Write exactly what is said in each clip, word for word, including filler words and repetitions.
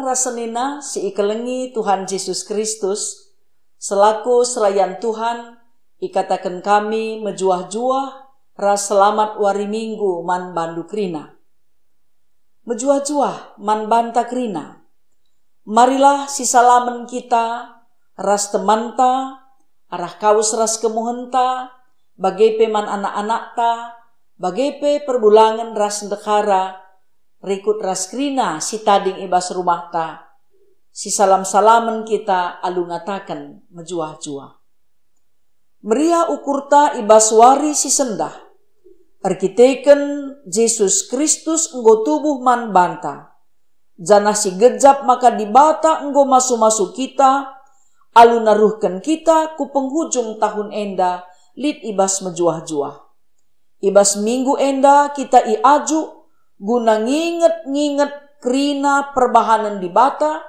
Ras senina si ikelengi Tuhan Jesus Kristus, selaku serayan Tuhan, ikataken kami mejuah-juah ras selamat wari Minggu man bandu kerina. Mejuah-juah man banta kerina. Marilah sisalamen kita ras temanta, arah kawes ras kemuhenta, bage pe man anak-anakta, bage pe perbulangen ras ndehara, rikut ras kerina si tading i bas rumahta. Sisalam-salamen kita alu ngataken mejuah-juah. Meriah ukurta i bas wari si sendah. Erkiteken Jesus Kristus enggo tubuh man banta. Janah si gejap maka Dibata enggo masu-masu kita, alu naruhken kita ku penghujung tahun enda lit i bas mejuah-juah. I bas minggu enda kita iajuk guna nginget-nginget kerina perbahanen Dibata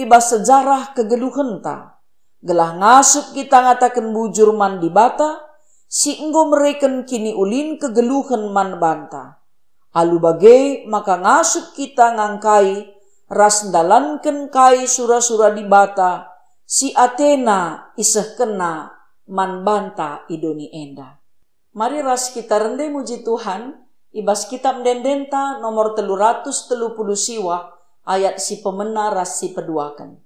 i bas sejarah kegeluhenta, gelah ngasup kita ngataken bujur man Dibata, si enggo mereken kiniulin kegeluhen man banta. Alu bage maka ngasup kita ngangkai ras ndalanken kai sura-sura Dibata si atena isehkenna man banta i doni enda. Mari ras kita rende muji Tuhan i bas Kitab Ende-endenta nomor telu ratus telu puluh siwah, ayat si pemena ras si peduaken.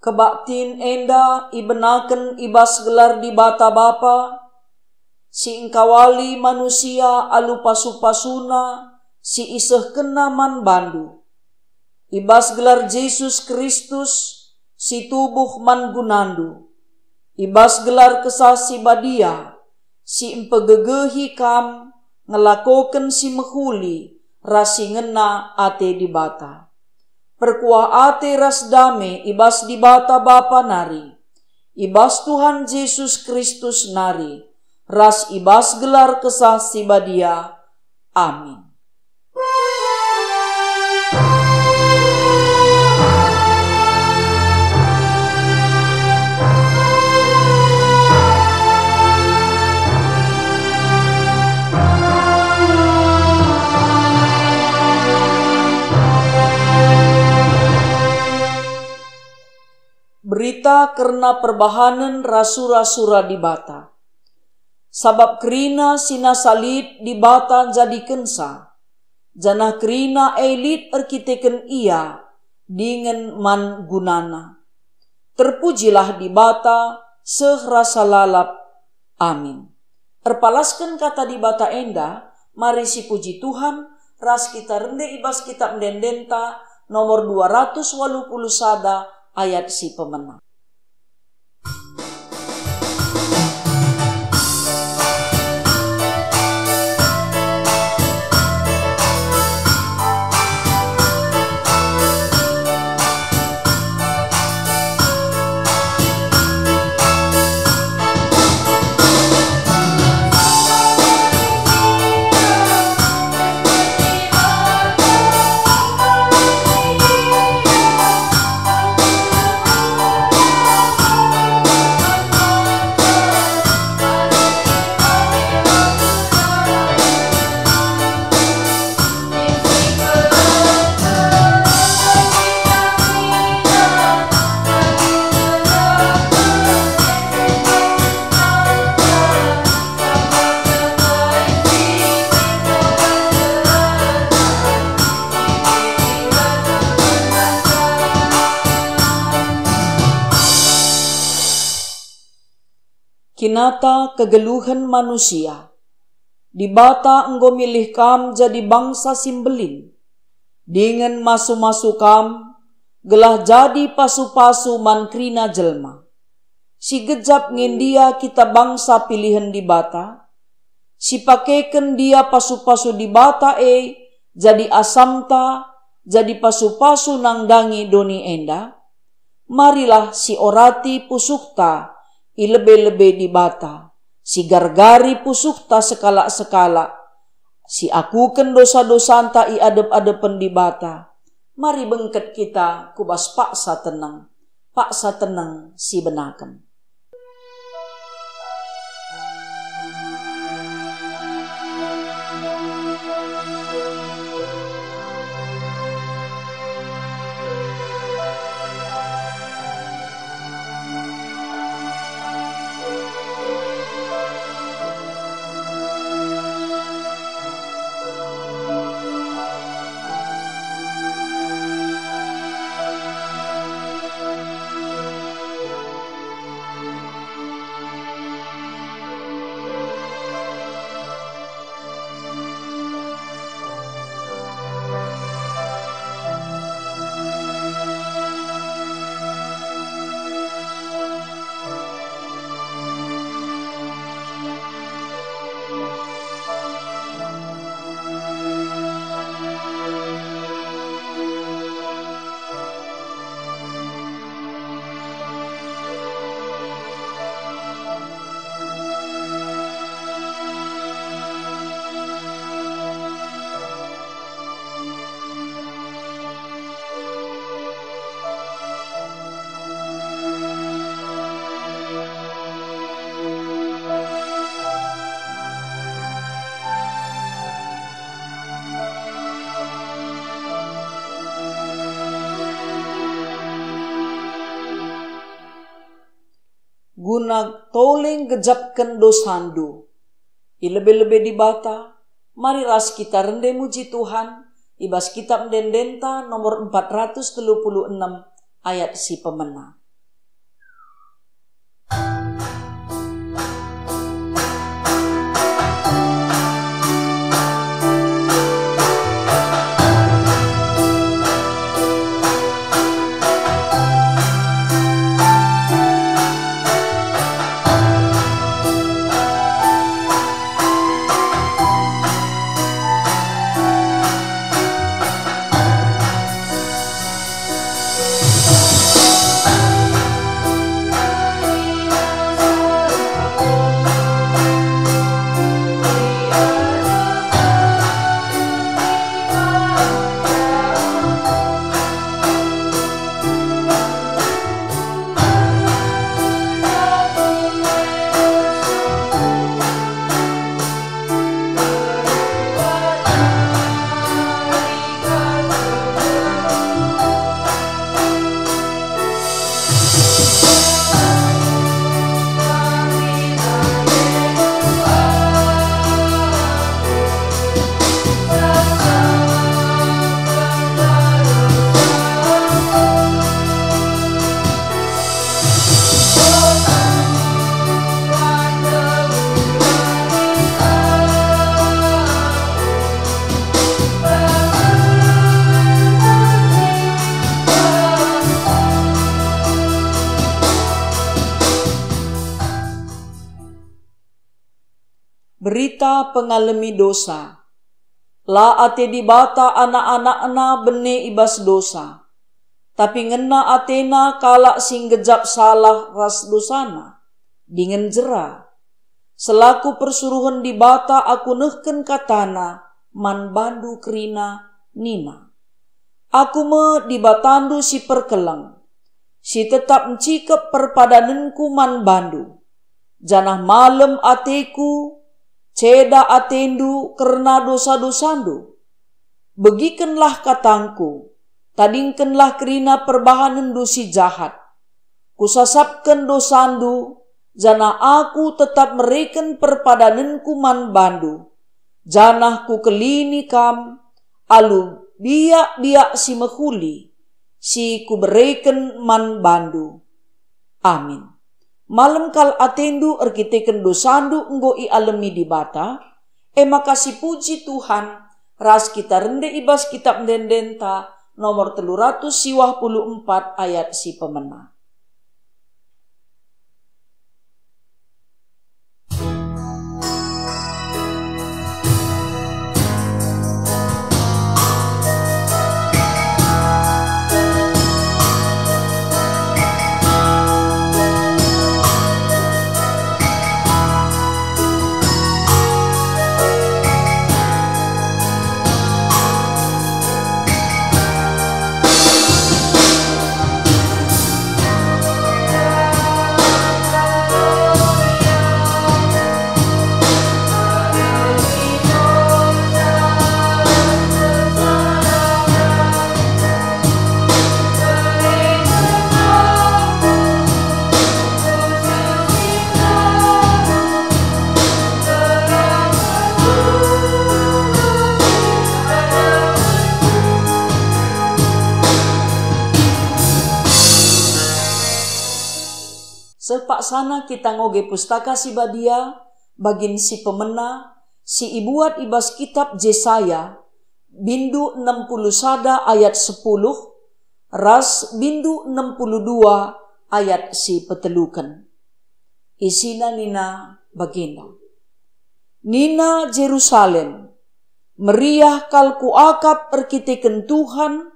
Kebaktin enda ibenaken i bas gelar Dibata Bapa, si engkawali manusia alu pasu-pasuna si isehkenNa man bandu, i bas gelar Jesus Kristus si tubuh man gunandu, i bas gelar Kesah Si Badia si mpegegehi kam ngelakoken si mehuli ras si ngena ate Dibata. Perkuah ate ras dame i bas Dibata Bapa nari, i bas Tuhan Jesus Kristus nari, ras i bas gelar Kesah Si Badia. Amin. Berita kerna perbahanen ras sura-sura Dibata. Sabap kerina si nasa lit Dibata njadikensa, janah kerina e lit erkiteken Ia dingen man gunana. Terpujilah Dibata seh rasa lalap. Amin. Erpalasken kata Dibata enda, mari sipuji Tuhan, ras kita rende i bas Kitab Ende-endenta nomor dua ratus waluh puluh sada ayat si pemena. Kinata kegeluhen manusia. Dibata enggo milih kam jadi bangsa si mbelin, dingen masu-masu kam gelah jadi pasu-pasu man kerina jelma. Si gejap nge ndia kita bangsa pilihen Dibata? Si pakeken ndia pasu-pasu Dibata e jadi asamta, jadi pasu-pasu nandangi doni enda? Marilah siorati pusuhta i lebe-lebe Dibata, sigargari pusuhta sekalak-sekalak, siakuken dosa-dosanta i adep-adepen Dibata. Mari bengket kita ku bas paksa teneng, paksa teneng si benaken. Guna tole nggejapken dosandu. I lebe-lebe Dibata, mari ras kita rende muji Tuhan i bas Kitab Ende-endenta nomor empat ratus telu puluh enam ayat si pemena. Berita pengalemi dosa. La ate Dibata anak-anakNa bene i bas dosa, tapi ngena ateNa kalak si nggejap salah ras dosana, dingen jera. Selaku persuruhen Dibata aku nehken kataNa man bandu kerina, nina, "Aku me Dibatandu si perkeleng, si tetap ncikep perpadanenku man bandu, janah malem ateku, ceda atendu kerna dosa-dosandu. Begikenlah katangku, tadingkenlah kerina perbahanenndu si jahat. Kusasapken dosandu, janah aku tetap mereken perpadanenku man bandu, janah kukelini kam alu biak-biak si mehuli si kubereken man bandu." Amin. Malem kal atendu erkiteken dosandu enggo ialemi Dibata, e maka sipuji Tuhan, ras kita rende i bas Kitap Ende-endenta nomor telu ratus siwah puluh empat ayat si pemena. Seh paksana kita ngoge Pustaka Si Badia, bagin si pemena, si ibuat i bas Kitap Jesaya, bindu enem puluh sada ayat sepuluh, ras bindu enem puluh dua ayat si peteluken. Isina nina bagenda, nina Jerusalem, "Meriah kal kuakap erkiteken Tuhan,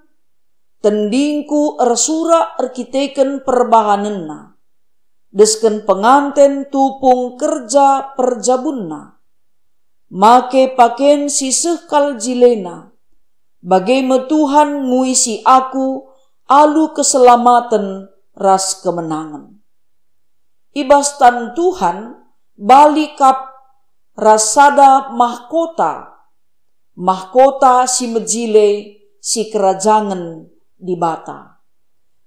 tendingku ersurak erkiteken perbahanenNa, desken penganten tupung kerja perjabunna." Make paken si seh kal jilena, bage me Tuhan nguisi aku alu keselamaten ras kemenangen. I bas tan Tuhan bali kap ras sada mahkota, mahkota si mejile sikerajangen Dibata.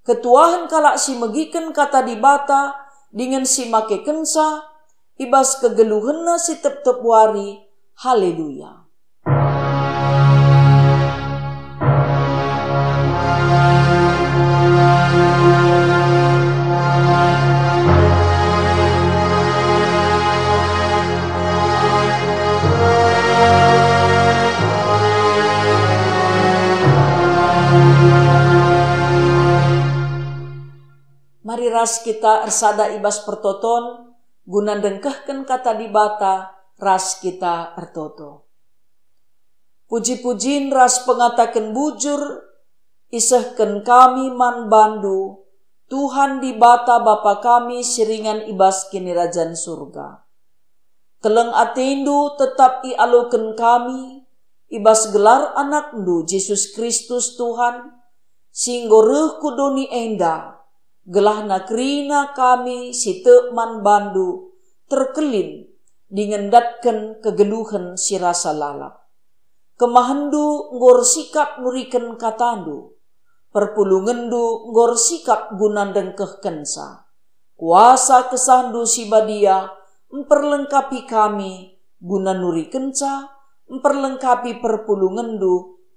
Ketuahen kalak si megiken kata Dibata dingen si makekenca i bas kegeluhenna si tep-tep wari. Haleluya! Mari ras kita ersada i bas pertoton, guna ndengkehken kata Dibata ras kita ertoto. Puji-pujin ras pengataken bujur isehken kami man bandu, Tuhan Dibata Bapa kami si ringan i bas Kinirajan Surga. Keleng atendu tetap ialoken kami i bas gelar AnakNdu, Jesus Kristus, Tuhan, si enggo reh ku doni enda, gelahna kerina kami si tek man bandu terkelin dingen ndatken kegeluhen si rasa lalap. KemahenNdu enggo ersikap nuriken katandu, perpulungenndu enggo ersikap guna ndengkehkenca. Kuasa KesahNdu Si Badia mperlengkapi kami guna nurikenca, mperlengkapi perpulungenndu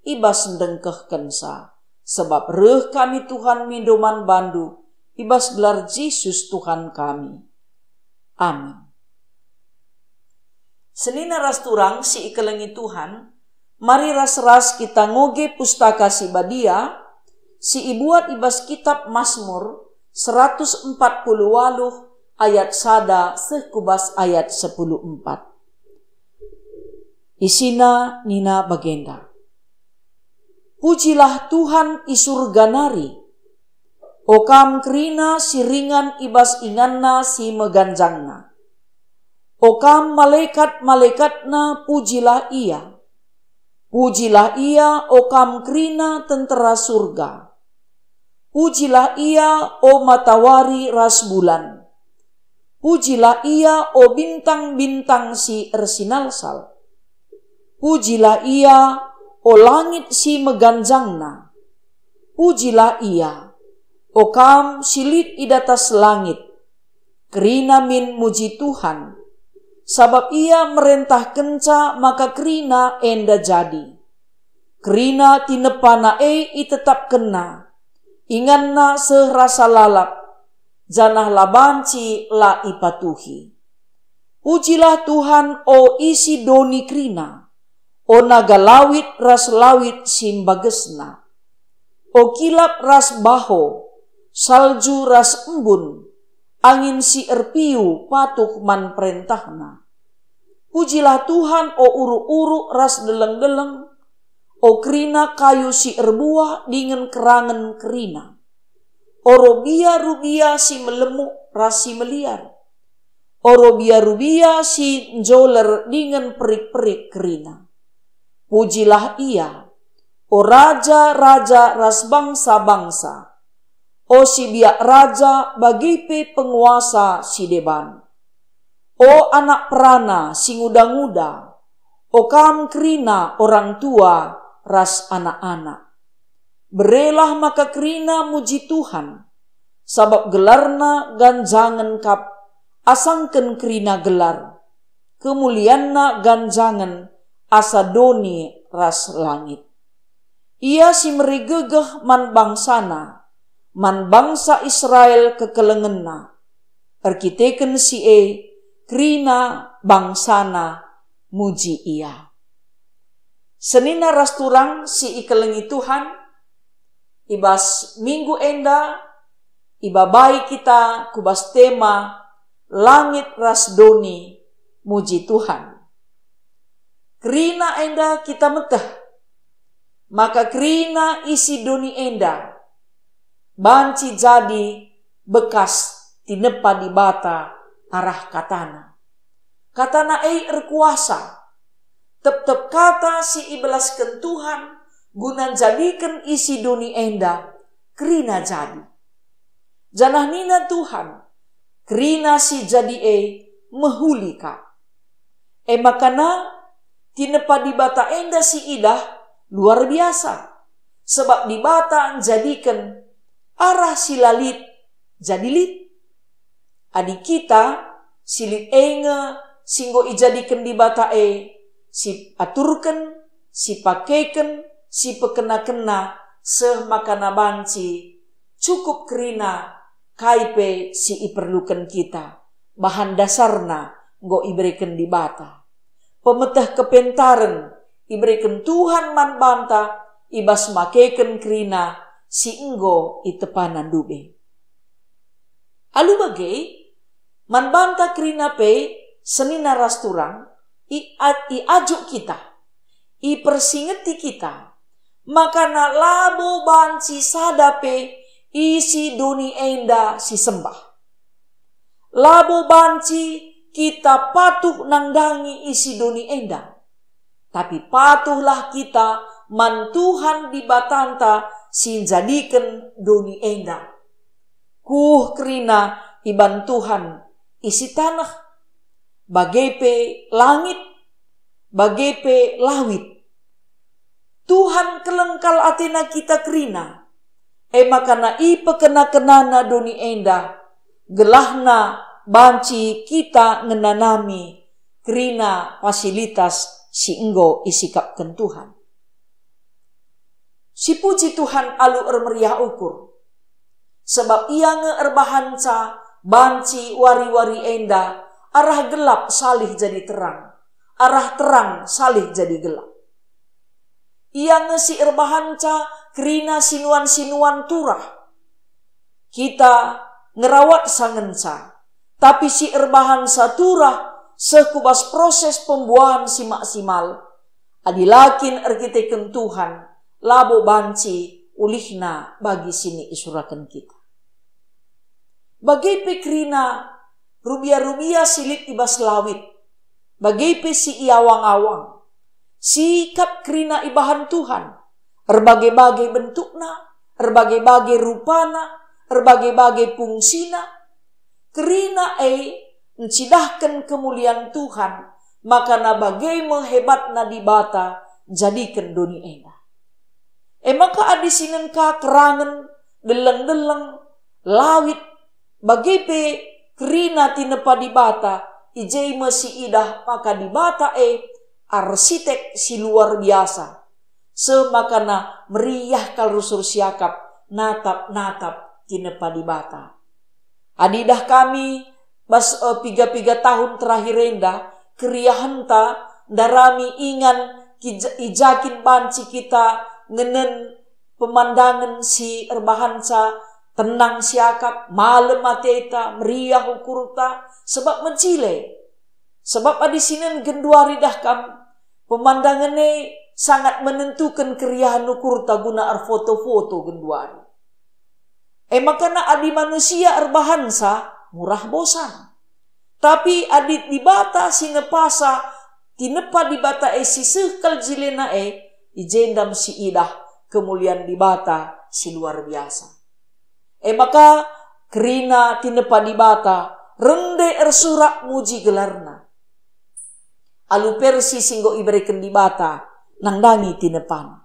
i bas ndengkehkenca. Sebab reh kami, Tuhan, mindo man bandu i bas gelar Jesus Tuhan kami. Amin. Senina ras turang si ikelengi Tuhan, mari ras-ras kita ngoge Pustaka Si Badia si ibuat i bas Kitap Masmur seratus empat puluh waluh ayat sada seh ku bas ayat sepuluh empat. Isina nina bagenda, "Pujilah Tuhan i Surga nari, o kam kerina si ringan i bas inganNa si meganjangna. O kam malekat-malekatNa, pujilah Ia. Pujilah Ia, o kam kerina tentera Surga. Pujilah Ia, o matawari ras bulan. Pujilah Ia, o bintang-bintang si ersinalsal. Pujilah Ia, o langit si meganjangna. Pujilah Ia, o kam si lit i datas langit." Kerina min muji Tuhan, sabap Ia merentahkenca maka kerina enda jadi. Kerina tinepaNa e itetapkenNa, inganNa seh rasa lalap. janah la banci la ipatuhi. Pujilah Tuhan, o isi doni kerina, o naga lawit ras lawit si mbagesna, o kilap ras baho, salju ras embun, angin si erpiu patuh man perentahna. Pujilah Tuhan, o uruk-uruk ras deleng-deleng, o kerina kayu si erbuah dingen kerangen kerina, o rubia-rubia si melemuk ras si meliar, o rubia-rubia si njoler dingen perik-perik kerina. Pujilah Ia, o raja-raja ras bangsa-bangsa, o si biak raja bage pe penguasa si deban. O anak perana si nguda-nguda, o kam kerina orang tua ras anak-anak. Berelah maka kerina muji Tuhan, sabap gelarNa ganjangen kap, asangken kerina gelar, kemulianNa ganjangen asa doni ras langit. Ia si mere gegeh man bangsaNa, man bangsa Israel kekelengenNa. Erkiteken si e, kerina bangsaNa muji Ia. Senina ras turang si ikelengi Tuhan, i bas minggu enda ibabai kita ku bas tema Langit ras Doni Muji Tuhan. Kerina enda kita meteh, maka kerina isi doni enda banci jadi bekas tinepa Dibata arah kataNa. KataNa e erkuasa. Tep-tep kata si ibelasken Tuhan guna njadiken isi doni enda kerina jadi. Janah nina Tuhan, kerina si jadi e mehuli kap. E maka na, tinepa Dibata enda si idah luar biasa, sebab Dibata njadiken arah si la lit jadi lit. Adi kita si lit e nge si enggo ijadiken Dibata e, si aturken, si pakeken, si pekena-kena, seh maka na banci cukup kerina kai pe si iperluken kita, bahan dasarna enggo ibereken Dibata. Pemeteh kepentaren ibereken Tuhan man banta i bas makeken kerina si enggo itepana ndube. Alu bage, man banta kerina pe senina ras turang, i-, iajok kita, ipersingeti kita, maka na labo banci sada pe isi doni enda si sembah. Labo banci kita patuh nandangi isi doni enda, tapi patuhlah kita man Tuhan Dibatanta si njadiken doni enda. Kuh kerina iban Tuhan isi taneh, bage pe langit, bage pe lawit. Tuhan keleng kal atena kita kerina, e maka na ipekena-kenana doni enda, gelahna banci kita ngenanami kerina fasilitas si enggo isikapken Tuhan. Sipuji Tuhan alu ermeriah ukur, sebab Ia nge erbahanca banci wari-wari enda arah gelap salih jadi terang, arah terang salih jadi gelap. Ia nge si erbahanca kerina sinuan-sinuan turah. Kita ngerawatsa ngenca, tapi si erbahanca turah seh ku bas proses pembuahen si maksimal. Adi la kin erkiteken Tuhan, labo banci ulihna bagi si niisuraken kita. Bage pe kerina rubia-rubia si lit i bas lawit, bage pe si i awang-awang. Sikap kerina ibahan Tuhan, erbage-bage bentukna, erbage-bage rupana, erbage-bage pungsina. Kerina e ncidahken kemulian Tuhan, maka na bage me hebatna Dibata njadiken doni enda. E maka adi sinen ka kerangen, deleng-deleng, lawit, bage pe kerina tinepa Dibata, i je me siidah maka Dibata e arsitek si luar biasa, seh maka na meriah kal rusur siakap natap-natap tinepa Dibata. Adi idah kami bas, eh, piga-piga tahun terakhir enda, keriahenta ndarami ingan kija-, i ja kin banci kita ngenen pemandangen si erbahanca, tenang siakap, malem ateta, meriah ukurta, sebab mejile. Sebab adi sinen genduari idah kam, pemandangen e sangat menentuken keriahen ukurta guna erfoto-foto genduari. E maka adi manusia erbahanca, murah bosan. Tapi adi Dibata si nepasa, tinepa Dibata e si seh kal jilena e, i jenda me si idah kemulian Dibata si luar biasa. E maka kerina tinepa Dibata rende ersurak muji gelarna. Alu persi si enggo ibereken Dibata nandangi tinepana.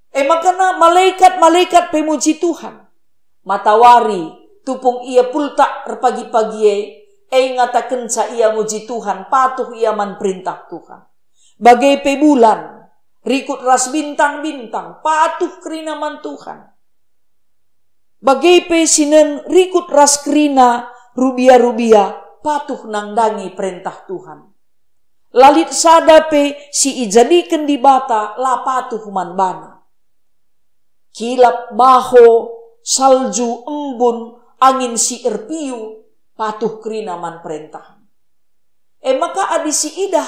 E maka malaikat-malaikat pe muji Tuhan. Matawari tupung ia pultak erpagi-pagi e, e ngatakenca ia muji Tuhan, patuh ia man perintah Tuhan. Bage pe bulan, rikut ras bintang-bintang, patuh kerina man Tuhan. Bage pe sinen rikut ras kerina rubia-rubia, patuh nandangi perentah Tuhan. La lit sada pe si ijadiken Dibata la patuh man bana. Kilap, baho, salju, embun, angin si erpiu, patuh kerina man perentahna. E maka adi si idah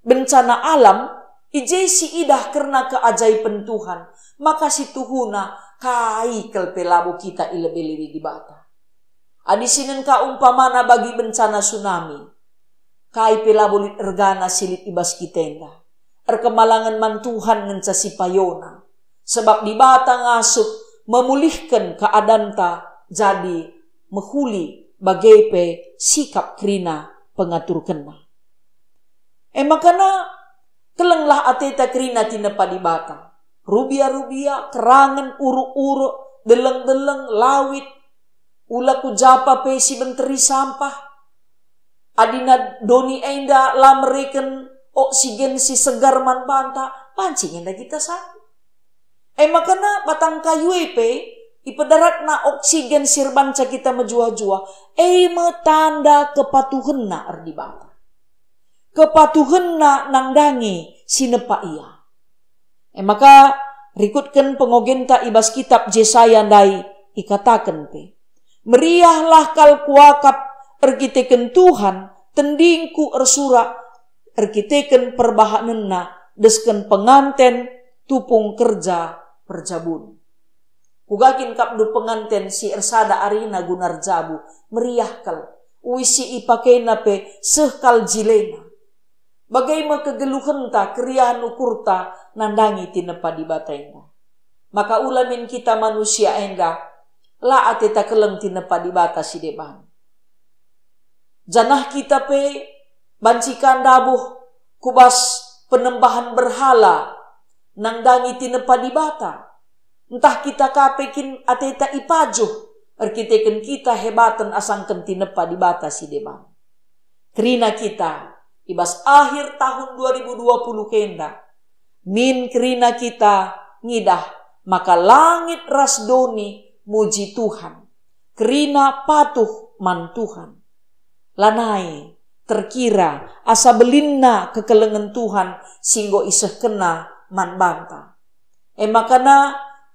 bencana alam, i je si idah kerna keajaipen Tuhan, maka situhuna kai kal pe labo kita ilebe-lebe Dibata. Adi sinen ka umpamana bagi bencana tsunami, kai pe labo lit ergana si lit i bas kita enda. Erkemalangen man Tuhan ngenca sipayona, sebab Dibata ngasup memulihken keadanta jadi mehuli bage pe sikap kerina pengaturkenna. E maka kelenglah ateta kerina tinepa Dibata. Rubia-rubia, kerangen, uruk-uruk, deleng-deleng, lawit, ula ku japa pe si benteri sampah. Adina doni enda la mereken oksigen si segar man banta, banci nge enda kita sakit. E maka batang kayu e pe ipedaratna oksigen si erbanca kita mejuah-juah, e me tanda kepatuhenna erdibata. Kepatuhenna nandangi si nepa ia. E maka, rikutken pengogenta i bas kitab Jesaya ndai ikataken pe, "Meriahlah kal kuakap erkiteken Tuhan, tendingku ersurak erkiteken perbahanenna, desken penganten tupung kerja perjabun." Kuga kin akapndu penganten si ersada arina guna erjabu, meriah kal, uis si ipakena pe seh kal jilena. Bage me kegeluhenta, keriahen ukurta nandangi tinepa Dibata enda. Maka ula min kita manusia enda, la ateta keleng tinepa Dibata si deban. Janah kita pe banci ka ndabuh ku bas penembahen berhala nandangi tinepa Dibata. Ntah kita ka pe kin ateta ipajuh erkiteken kita hebaten asangken tinepa Dibata si deban. Kerina kita i bas akhir tahun dua ribu dua puluh enda, min kerina kita ngidah maka langit ras doni muji Tuhan, kerina patuh man Tuhan. Lanai terkira asa belinna kekelengen Tuhan si enggo isehkenNa man banta. E maka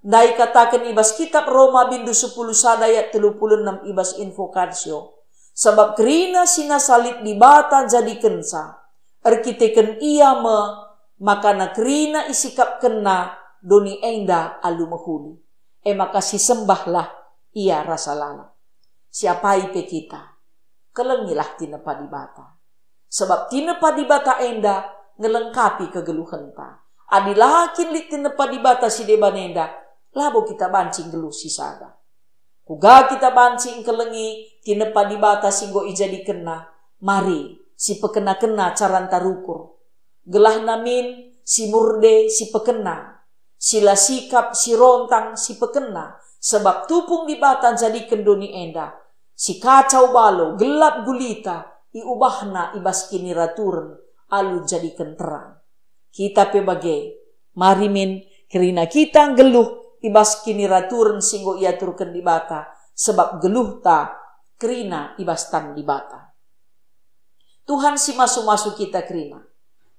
ndai kataken i bas kitab Roma bindu sepuluh sada ayat telu puluh enem i bas Invocatio, "Sabap kerina si nasa lit Dibata jadikenca, erkiteken Ia me makana kerina isikapkenNa doni enda alu mehuli. E maka sisembahlah Ia rasa lalap." Siapai pe kita, kelengilah tinepa Dibata. Sebab tinepa Dibata enda ngelengkapi kegeluhenta. Adi la kin lit tinepa Dibata si deban enda, labo kita banci nggeluh sisada. Kuga kita banci engkelengi tinepa Dibata si enggo ijadikenNa? Mari, sipekena-kena caranta rukur. Gelahna min si murde sipekena, si la sikap si rontang sipekena, sebab tupung Dibata njadiken doni enda, si kacau balu, gelap gulita, iubahNa i bas kiniraturen alu njadiken terang. Kita pe bage, mari min kerina kita nggeluh i bas kiniraturen si enggo iaturken Dibata, sebab geluhta kerina i bas tan Dibata. Tuhan si masu-masu kita kerina,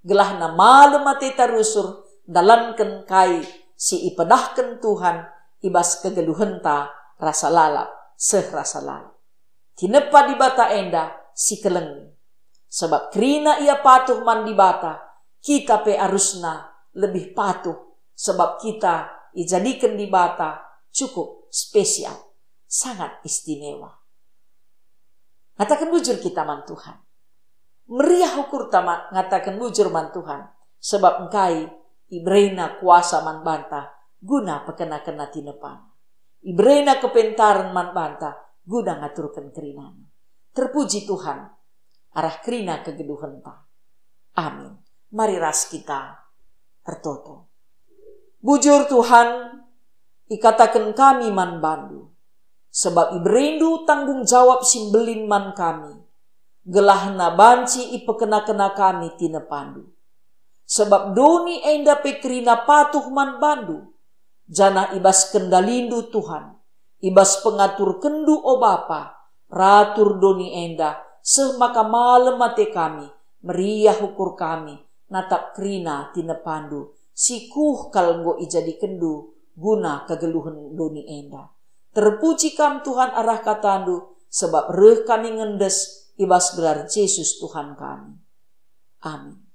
gelahna malem ateta rusur ndalanken kai si ipedahken Tuhan i bas kegeluhenta rasa lalap, seh rasa lalap. Tinepa Dibata enda sikelengi. Sebab kerina ia patuh man Dibata, kita pe arusna lebih patuh, sebab kita ijadiken Dibata cukup spesial, sangat istimewa. Ngataken bujur kita man Tuhan. Meriah ukurta ma-, ngataken bujur man Tuhan, sebab engkai iberena kuasa man banta guna pekena-kena tinepana. Iberena kepentaren man banta guna ngaturken kerinana. Terpuji Tuhan, arah kerina kegeluhenta. Amin. Mari ras kita ertoto. Bujur Tuhan, ikataken kami man bandu, sebab iberendu tanggung jawab si mbelin man kami, gelahna banci ipekena-kena kami tinepandu. Sebab doni enda pe kerina patuh man bandu, janah i bas kendalindu Tuhan, i bas pengaturkenndu, o Bapa, ratur doni enda, seh maka malem ate kami, meriah ukur kami, natap kerina tinepandu, si kuh kal enggo ijadikenndu guna kegeluhen doni enda. Terpuji kam Tuhan arah katandu, sebab reh kami ngendes i bas gelar Jesus Tuhan kami. Amin.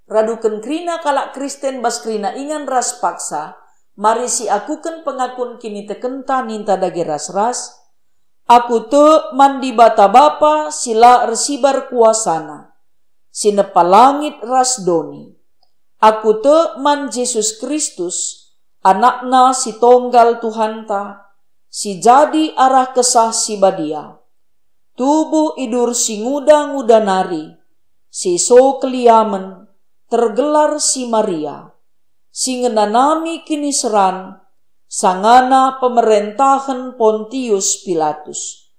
Raduken kerina kalak Kristen bas kerina ingan ras paksa, mari siakuken pengakun kinitekenta ninta dage ras-ras, "Aku tek man Dibata Bapa si la ersibar kuasaNa, si nepa langit ras doni. Aku tek man Jesus Kristus, AnakNa si Tonggal Tuhanta, si jadi arah Kesah Si Badia. Tubuh idur si nguda-nguda nari, si so keliamen, tergelar si Maria, si ngenanami kiniseran, sangana pemerentahen Pontius Pilatus.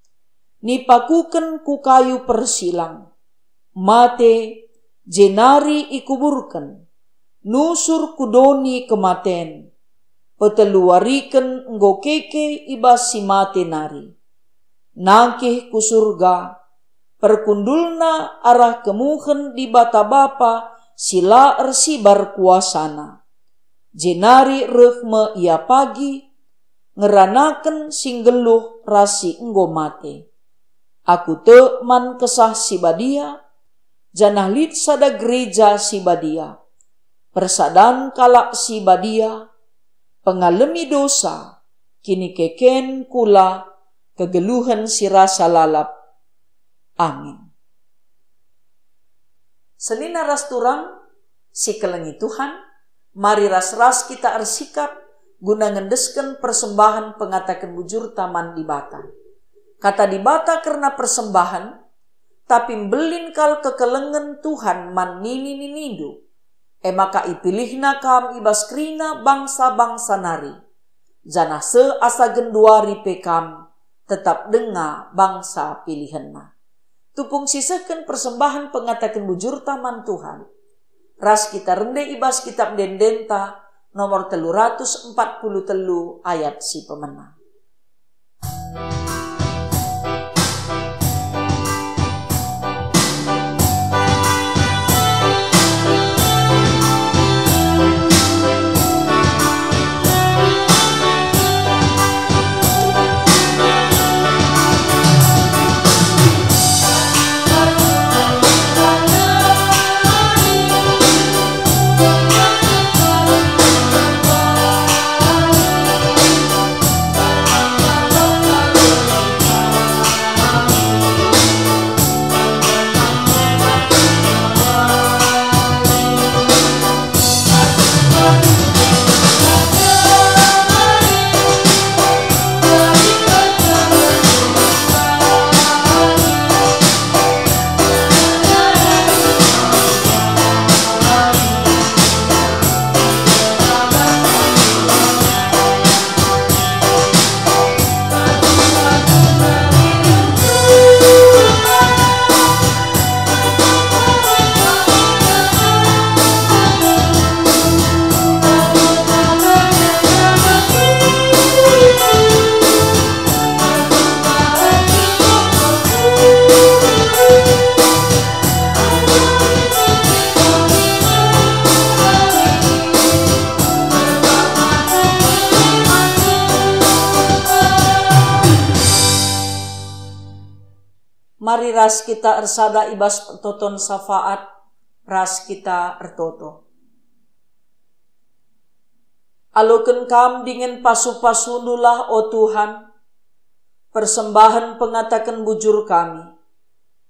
Nipakuken ku kayu persilang, mate, jenari ikuburken, nusur ku doni kematen, peteluwariken enggo keke i bas si mate nari. Nangkih ku Surga, perkundulna arah kemuhen Dibata Bapa si la ersibar kuasaNa. Jenari reh me Ia pagi, ngeranaken si nggeluh ras si enggo mate. Aku tek man Kesah Si Badia, janah lit sada gereja si badia, persadan kalak si badia, pengalemi dosa, kinikeken kula, kegeluhen si rasa lalap. Amin." Senina ras turang si kelengi Tuhan, mari ras-ras kita ersikap guna ngendesken persembahen pengataken bujurta man Dibata. Kata Dibata kerna persembahen, "Tapi mbelin kal kekelengen Tuhan man nini-ninindu, e maka ipilihNa kam i bas kerina bangsa-bangsa nari, janah seh asa genduari pe kam tetap denga bangsa pilihenNa." Tupung sisehken persembahen pengataken bujurta man Tuhan, ras kita rende i bas Kitap Ende-endenta nomor telu ratus empat puluh telu ayat si pemena. Mari ras kita ersada i bas pertoton syafaat, ras kita ertoto. Aloken kam dingen pasu-pasundulah, o Tuhan, persembahen pengataken bujur kami,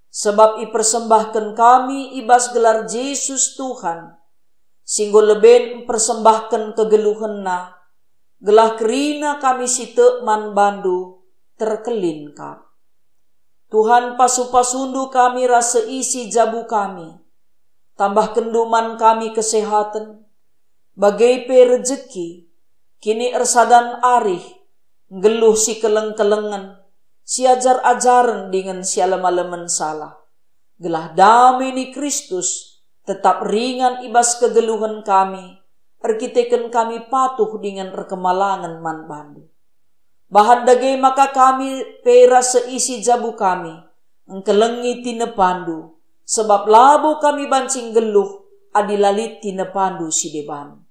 sabap ipersembahken kami i bas gelar Jesus Tuhan, si enggo leben mpersembahken kegeluhenna, gelah kerina kami si tek man bandu terkelin kap. Tuhan, pasu-pasundu kami ras seisi jabu kami. Tambahkenndu man kami kesehaten, bage pe rejeki, kiniersadan arih, nggeluh si keleng-kelengen, si ajar-ajaren dingen si alem-alemen salah. Gelah dame ni Kristus tetap ringan i bas kegeluhen kami, erkiteken kami patuh dingen erkemalangen man bandu. Bahan dage maka kami pe ras seisi jabu kami engkelengi tinepandu, sabap labo kami banci nggeluh adi la lit tinepandu si deban.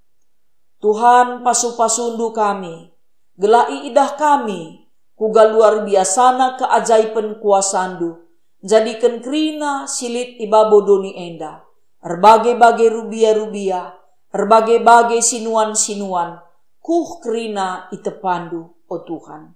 Tuhan, pasu-pasundu kami, gelah iidah kami kuga luar biasana keajaipen kuasandu, njadiken kerina si lit i babo doni enda, erbage-bage rubia-rubia, erbage-bage sinuan-sinuan, kuh kerina itepandu, o Tuhan.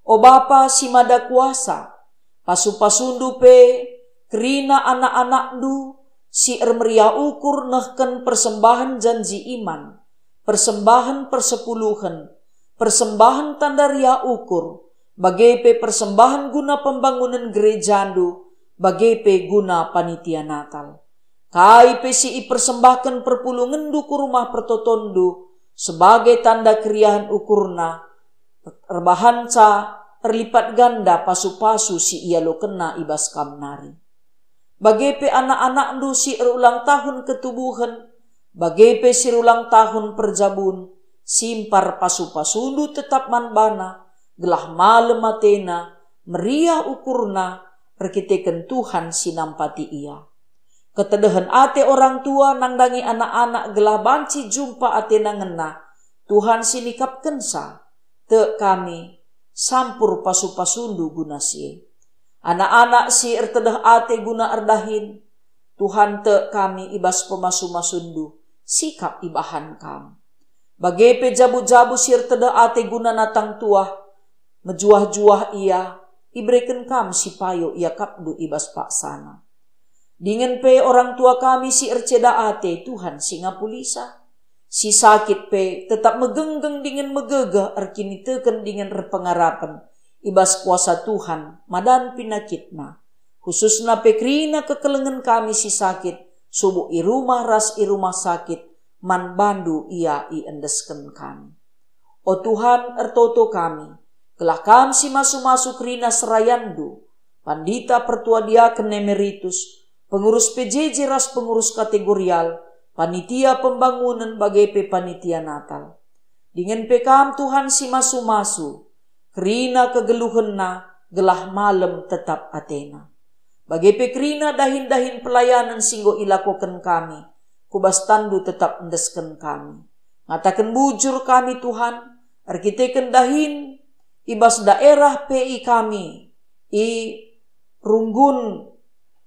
O Bapa si Mada Kuasa, pasu-pasundu pe kerina anak-anakndu si ermeriah ukur nehken persembahen janji iman, persembahen persepuluhen, persembahen tanda riah ukur, bage pe persembahen guna pembangunen gerejandu, bage pe guna panitia Natal. Kai pe si ipersembahken perpulungenndu ku rumah pertotonndu sebagai tanda keriahen ukurna, erbahanca erlipat ganda pasu-pasu si ialokenna i bas kam nari. Bage pe anak-anakndu si erulang tahun ketubuhen, bage pe si erulang tahun perjabun, simpar pasu-pasundu tetap man bana, gelah malem atena, meriah ukurna, erkiteken Tuhan si nampati ia. Ketedehen ate orang tua nandangi anak-anak gelah banci jumpa atena ngena, Tuhan si nikapkenca, tek kami, sampur pasu-pasundu guna si e. Anak-anak si ertedeh ate guna erdahin, Tuhan, tek kami i bas pemasu-masundu, sikap ibahan kam. Bage pe jabu-jabu si ertedeh ate guna natang tuah, mejuah-juah ia, ibereken kam si payo iakapndu i bas paksana. Dingen pe orang tua kami si erceda ate, Tuhan, si ngapulisa. Si sakit pe tetap megenggeng dingen megegeh erkiniteken dingen erpengarapen i bas kuasa Tuhan madan pinakitna. Khususna pe kerina kekelengen kami si sakit, subuk i rumah ras i rumah sakit, man bandu ia iendesken kami. O Tuhan, ertoto kami, gelah kam si masu-masu kerina serayandu, pandita pertua diaken emeritus, pengurus P J J ras pengurus kategorial, panitia pembangunen bage pe panitia Natal. Dingen pe kam Tuhan si masu-masu, kerina kegeluhenna gelah malem tetap atena. Bage pe kerina dahin-dahin pelayanen si enggo ilakoken kami, ku bas tandu tetap endesken kami. Ngataken bujur kami, Tuhan, erkiteken dahin i bas daerah P I kami, i Runggun,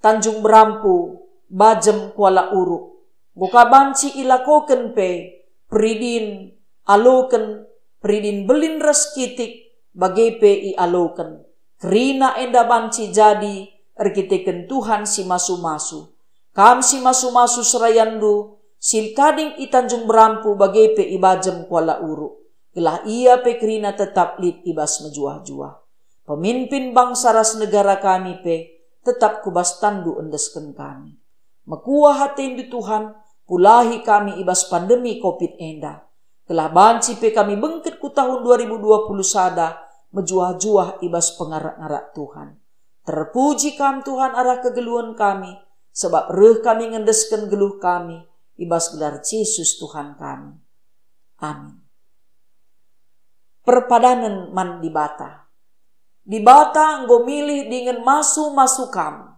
Tanjung Berampu, Bajem, Kuala Uruk. Enggo ka banci ilakoken pe peridin aloken, peridin belin ras kitik, bage pe ialoken. Kerina enda banci jadi erkiteken Tuhan si masu-masu. Kam si masu-masu serayandu, si tading i Tanjung Berampu bage pe i Bajem, Kuala Uruk, gelah ia pe kerina tetap lit i bas mejuah-juah. Pemimpin bangsa ras negara kami pe tetap ku bas tandu endesken kami. Mekuah atendu, Tuhan, pulahi kami i bas pandemi covid enda, gelah banci pe kami bengket ku tahun dua ribu dua puluh sada mejuah-juah i bas pengarak-ngarak Tuhan. Terpuji Kam, Tuhan, arah kegeluhen kami, sebab reh kami ngendesken geluh kami i bas gelar Jesus, Tuhan kami. Amin. Perpadanen man Dibata. Dibata enggo milih dingen masu-masu kam.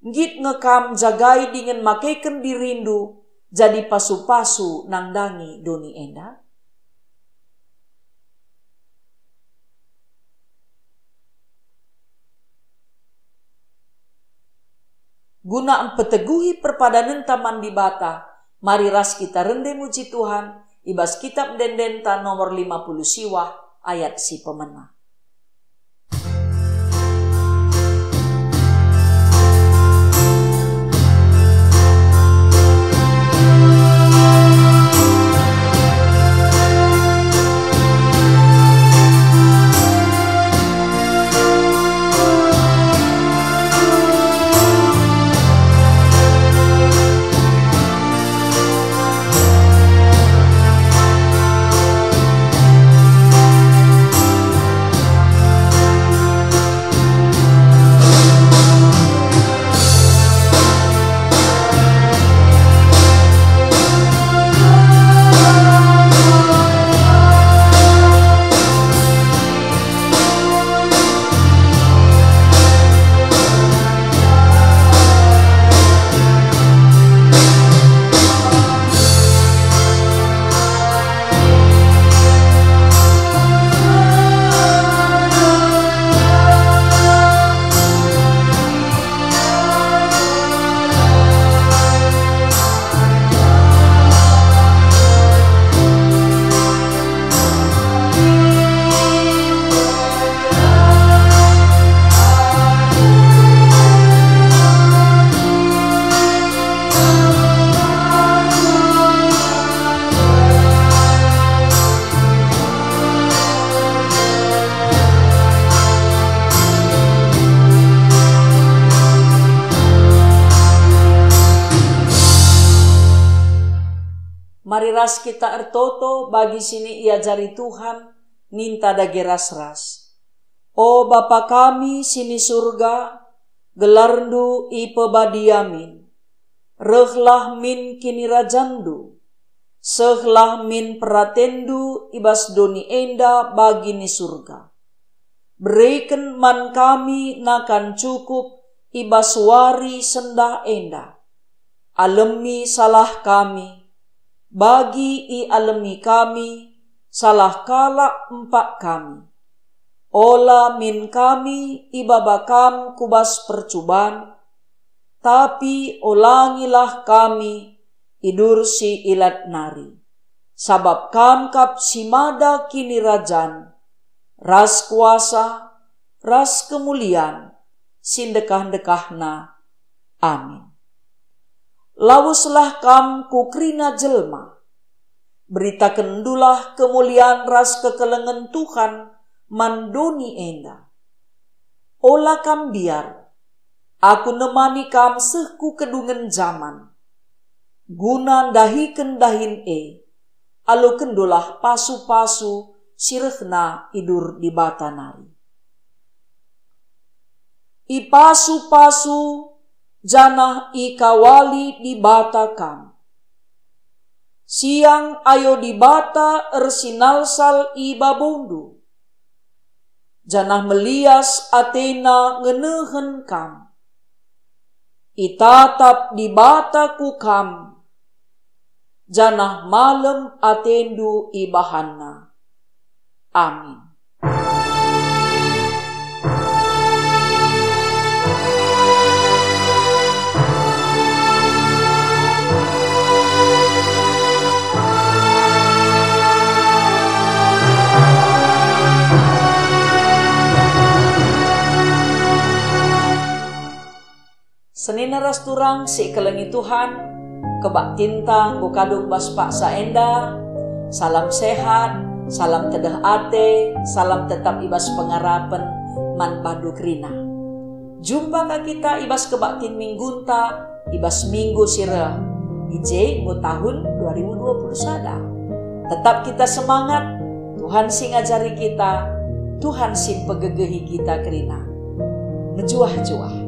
Nggit nge kam njagai dingen makeken dirindu jadi pasu-pasu nandangi doni enda? Guna mpeteguhi perpadanenta man Dibata, mari ras kita rende muji Tuhan i bas Kitab Ende-endenta nomor lima puluh siwah ayat si pemena. Mari ras kita ertoto bagi si niajari Tuhan, ninta dage ras-ras. O Bapa kami si ni Surga, gelarNdu ipebadia min. Rehlah min kinirajanNdu. Sehlah min peratenNdu i bas doni enda bagi ni Surga. Bereken man kami nakan cukup i bas wari sendah enda. Alemi salah kami, bagi ialemi kami salah kalak empak kami. Ola min kami ibaba Kam ku bas percuban, tapi olangilah kami i bas si ilat nari. Sabap Kam kap si mada kinirajan, ras kuasa, ras kemulian, si ndekah-ndekahna. Amin. Laweslah Kam ku kerina jelma. BeritakenNdulah kemulian ras kekelengen Tuhan man doni enda. Ola Kam mbiar. Aku nemani Kam seh ku kedungen jaman. Guna ndahiken dahin e, alokenNdulah pasu-pasu si rehna i bas Dibata nari. Ipasu-pasu janah ikawali Dibata Kam. Siang ayo Dibata ersinalsal i baboNdu, janah melias ateNa ngenehen Kam. Itatap Dibata ku Kam, janah malem ateNdu ibahanNa. Amin. Senina ras turang si ikelengi Tuhan, kebaktinta enggo kadung bas paksa enda. Salam sehat, salam tedeh ate, salam tetap i bas pengarapen man bandu kerina. Jumpa ka kita i bas kebaktin minggunta i bas minggu si reh, i je enggo tahun dua ribu dua puluh sada. Tetap kita semangat, Tuhan si ngajari kita, Tuhan si mpegegehi kita kerina. Mejuah-juah.